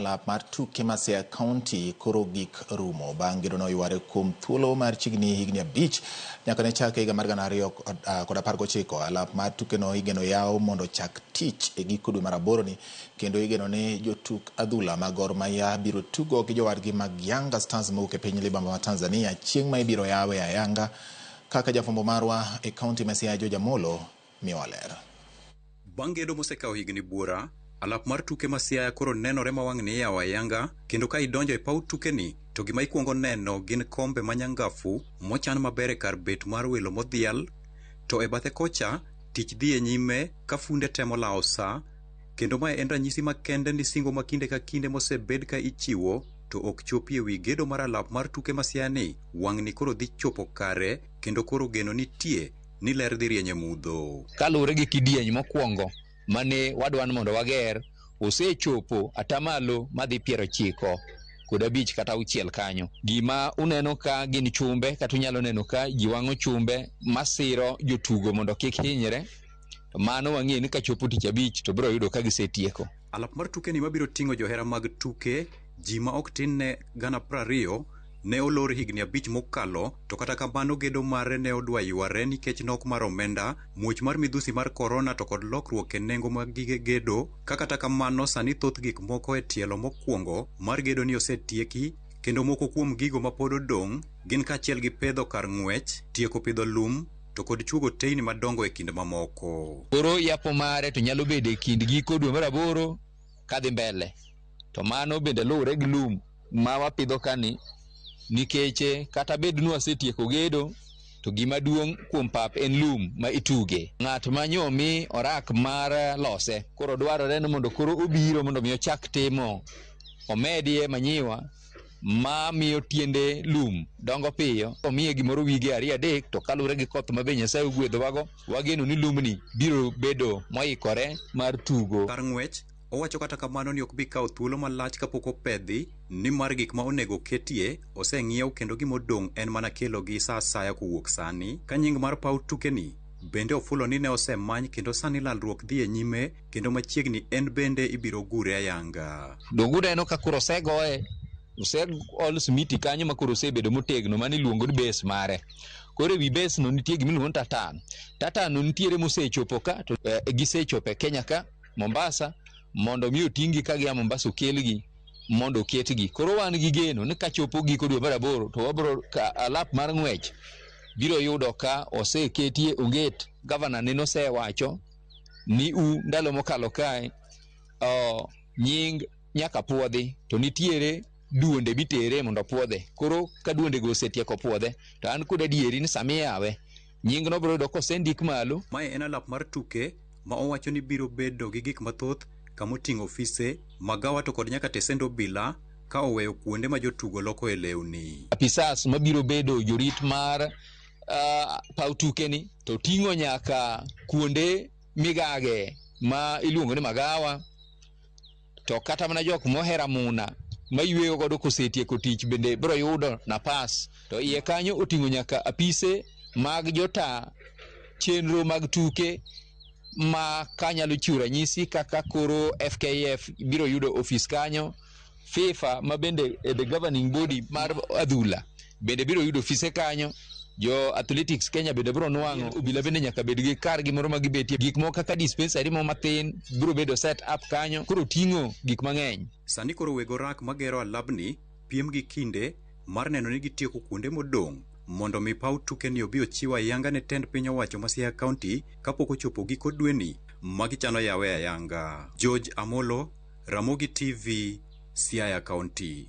Lap mar tuke ma Siaya County koro gik rumo bang' gedo noyware kuom thuolo mar chiegni higni 5 nyaka ne chake higa mar 2019. Alap mar tukeno igeno yaw mondo ochak tich e giko dwe mar aboro ni kendo igeno ni jotuk adhula mag Gor Mahia biro tugo gi jowadgi mag Yanga Stars mowuok e piny libamba ma Tanzania chieng' ma ibiro yawe ayanga kaka jafwambo marwa e kaunti ma Siaya George Amolo miyowa ler. Bang' gedo mosekawo higni buora, alap mar tuke ma Siaya koro nenore ma wang'ni iyawo ayanga, kendo ka idonjo e paw tukeni to gima ikwongo neno gin kombe ma nyangafu mochan maber e kar bet mar welo modhial, to e bathe kocha tich dhi e nyime ka funde temo lawo sa, kendo mae en ranyisi makende ni singo ma kinde ka kinde mosebed ka ichiwo to ok chopi e wi gedo mar alap mar tuke ma Siaya ni wang'ni koro dhi chopo kare kendo koro geno nitie ni ler dhi rieny e mudho. Kaluwore gi kidieny mokwongo mane wadwa ni mondo wager, osechopo atamalo madhi 95 kata 6 kanyo. Gima uneno ka gin chumbe, kata unyalo neno ka ji wang'o chumbe masiro jotugo mondo kik hinyre. To mano wang'eyo ni kachopo tich abich to biro yudo ka gisetieko. Alap mar tukeni mabiro ting'o johera mag tuke ji ma ok tin ne 20,000 ne olor higni 5 mokalo, to kata kamano gedo mare ne odwa yware nikech nok mar omenda, muoch mar midhusi mar korona to kod lokruok e nengo mag gige gedo, ka kata kamano sani thoth gik moko e tielo mokwongo mar gedo ni osetieki kendo moko kuom gigo mapod odong' gin kaachiel gi pedho kar ng'wech, tieko pidho lum to kod chuogo teyni madongo e kind mamoko. Koro yapo mare to nyalo bedo e kind giko dwe mar aboro kadhi mbele. To mano bende luwore gi lum ma wapidho kani, nikech kata bed ni wasetieko gedo to gima duong' kuom pap en lum ma ituge. Ng'at ma nyomi orak mar lose, koro dwarore ni mondo koro obiro mondo mi ochak timo, omedie manyiwa ma miyo tiende lum dongo piyo, omiye gimoro wige 2-3, to kaluwore gi koth ma be Nyasaye ogwedhowago, wageno ni lumni biro bedo moikore mar tugo. Kar ng'wech, owacho kata kamano ni ok bi kawo thuolo malach kapok opedhi, nimar gik ma onego oketie oseng'iew kendo gimodong' en mana kelogi sa asaya kowuok sani. Ka nying mar paw tukeni bende ofulo ni ne osemany kendo sani lalruok dhi e nyime kendo machiegni en bende ibiro gure ayanga. Donge uneno ka koro osegoye, oseol simiti kanyo ma koro osebedo motegno, mano iluongo ni base mare. Koro ewi base no nitie gima iluongo ni tatan. Tatan no nitiere mosechopo ka, to gisechopo e Kenya ka, Mombasa, mondo mi oting'gi ka gia Mombasa okelgi mondo oketgi. Koro wan gi geno ni kachopo giko dwe mar aboro to wabro ka alap mar ng'wech biro yudo ka oseketie onget. Gavana ne nosewacho ni u ndalo mokalo kae nying nyaka puodhi, to nitiere duonde mitere mondo puodhe. Koro ka duondego osetieko puodhe, to an kod adieri ni sama iyawe, nyingno biro yudo kosendik malo. Mae en alap mar tuke ma owacho ni biro bedo gi gik mathoth kamoting'o ofise, magawa to kod nyaka tesend obila ka oweyo kuonde ma jotugo loko e lewni. Apisas mabiro bedo jorit mar paw tukeni to ting'o nyaka kuonde migage ma iluongo ni magawa, to kata mana jok mohero amuna mayweyo godo kosetieko tich bende biro yudo napas. To iye kanyo oting'o nyaka apise mag jota chenro mag tuke ma kanyalo chiwo ranyisi kaka koro FKF biro yudo ofis kanyo, FIFA ma bende the governing body mar adhula bende biro yudo ofise kanyo, jo Athletics Kenya bende biro nwang'o, obila bende nyaka bed gi kargi moro ma gibetie, gik moko kaka dispensary mo mathin biro bedo set up kanyo. Koro ting'o gik mang'eny. Sani koro weg orak magero alabni piem gi kinde mar neno ni gitieko kuonde modong' mondo mi paw tukeni obi ochiw ayanga ne tend piny owacho ma Siaya County kapok ochopo giko dweni ma gichano yawe ayanga. George Amolo, Ramogi TV, Siaya County.